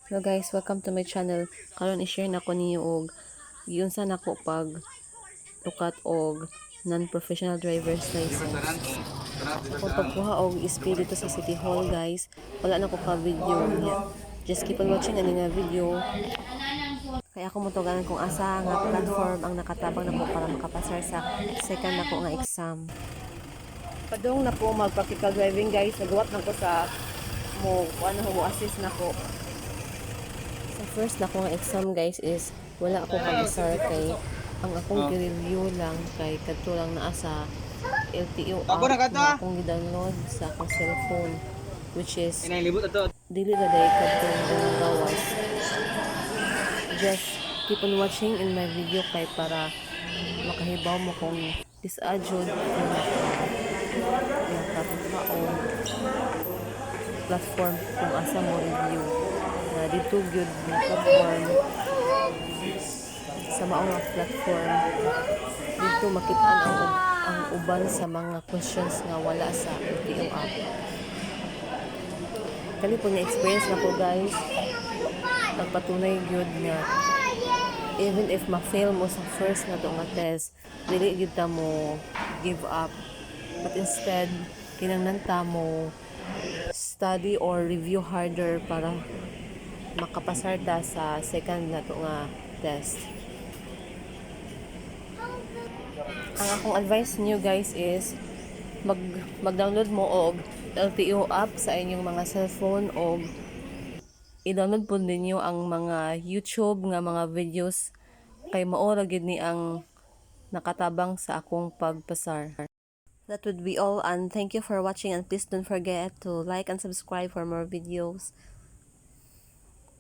Hello guys, welcome to my channel. Karon i-share nako ninyo og giunsa nako pag lukat og non-professional driver's license. Akong pagkuha og SP didto sa City Hall, guys, wala na ko ka video niya. Just keep on watching ani nga video. Kaya ako motuganan kung asa nga platform ang nakatabang nako para makapasar sa second nako nga exam. Padung na ko mag practical driving, guys, nagawat lang ko sa mo ano, mo assist nako. Sa first nako nga exam, guys, is wala ako kapasar kay ang akong gi-review lang kay kadto lang naa sa LTO app Ako na kadto, nga ah. akong gi-download sa akong cellphone, which is Inay libot ato. Dili na diay kadto nga gawas. Just keep on watching in my video kay para makahibaw mo kung disaa jud ko nakakuha og platform kung asa mo review na didto gyud nga platform, sa mao nga platform didto makitaan ang uban sa mga questions nga wala sa LTO app. Kani po nga experience nako, guys, nagpatunay gyud nga even if ma-fail mo sa first na to nga test, dili gyud ta mo give up, but instead kinahanglan ta mo study or review harder para makapasar ta sa second na to nga test. Ang akong advice niyo, guys, is mag-download mo og LTO app sa inyong mga cellphone og i-download pod ninyo ang mga YouTube nga mga videos kay mao ra gyud ni ang nakatabang sa akong pagpasar. That would be all, and thank you for watching, and please don't forget to like and subscribe for more videos.